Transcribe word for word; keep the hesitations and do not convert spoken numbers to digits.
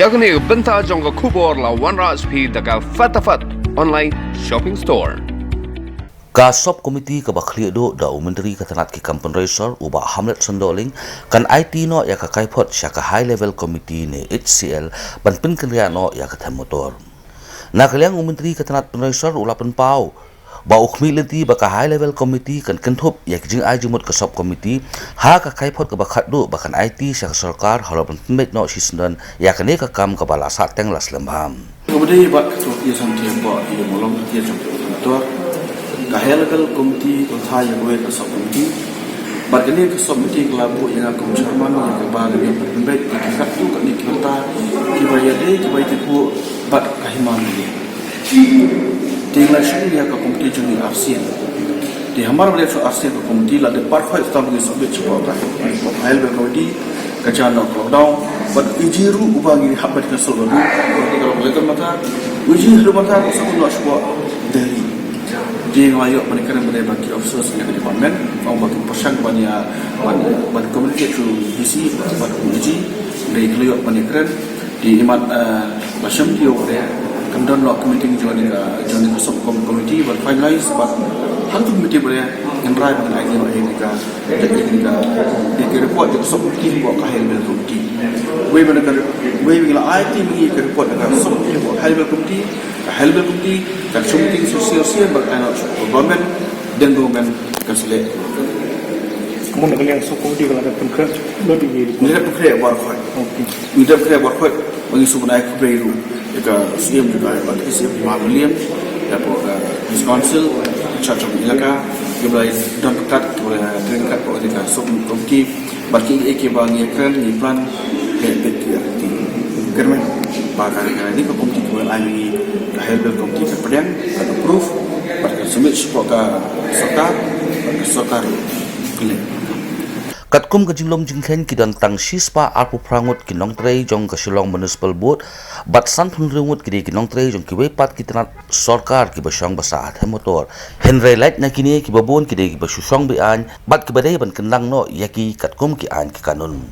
Ïa kane ka bynta jong ka khubor la wanrah sha phi da ka Fatafat Online Shopping Store. Ka Sub Committee kaba khlieh duh da u Myntri ka tnat ki kam pynroi sor u Bah Hamlet Sondohling kan aiti noh ïa ka kaiphod sha ka High Level Committee ne H C L ban pynkynriah noh ïa ka them motor. Na ka liang u Myntri ka tnat pynroi sor u la pynpaw ba u khmih lynti ba ka High Level Committee kan kynthup ïa ki jingai jingmut ka Sub Committee ha ka kaiphod kaba khatduh ba kan aiti sha ka sorkar halor ban pynbeit noh shisyndon ïa kane ka kam kaba la sahteng la slem bha. Kaba dei bad ka tuh ïa samti ba ïa molong ka ïa samti ba tor. Ka High Level Committee ka tha ïa kawei ka Sub Committee. Bad kane ka Sub Committee ka la buh ïa nga kum chairman ïa kaba la ïa pynbeit ïa ki katu kane ki bynta kiba ïa dei kiba ïa ki buh bad ka hima mali. Te la shu ïa ka committee jong ngi arsien. Te hamar ba dei shu arsien ka committee la dei par khoi tam ngi submit shu ka High Level Committee ka jan na lockdown. Bad iji ruh uba ngi hap bad ka sulu ruh. Bad ka lok letter mata. Iji ruh mata ka sulu na shu Delhi. Te nga ïoh ban kren ban dei bad ki officers ïa ka department. Ong bad ki pyrshang ban ïa ban ban communicate through D C bad iji. Dei ka ïoh ban kren. Te imat, eh, ba shem ki ïoh dei kan don lok meeting jong ka jong ka sub com committee ban finalize bad hangtu committee ba dei ngan rai ban ai ki ma ai ka Jadi ka, di ka report di ka sub committee ba ka High Level Committee. Wei ba ka, wei ba la ai ti mi ka report ka sub committee ba High Level Committee, ka High Level Committee, ka sub committee sosial sosial ba ka na government, dan government ka select. Kamu nak kena yang sub committee kalau ada pengkret, lo di di. Ni dah pengkret buat khoi. Okey. Ni dah pengkret buat khoi. Bagi sub naik ke Peru. Ïa ka Syiem jong ka, ïa ka Syiem Bah William, ïa ka, uh, His Council, Church of Ilaka, kiba la don kat, kiba la train kat, ïa ka sub committee, bad ki, eh, kiba ngi kren, ngi plan, eh, bit ïa ka ti. Kren meh, ba ka, ka, ni ka committee kiba la ai ngi, ka High Level Committee ka pdiang, ka approve, bad ka submit sha ka sorkar, bad ka sorkar, klik. Katkum ka jinglum jingkheiñ ki don tang shispah arphew phra ngut ki nongtrei jong ka Shillong Municipal Board, bad sanphew hynriew ngut ki dei ki nongtrei jong kiwei pat ki tnat sorkar kiba shong basa ha them motor. Hynrei lait na kine kiba bun ki dei kiba shu shong be-aiñ, bad kiba dei ban kyndang noh ïa ki katkum ki aiñ ki kanun.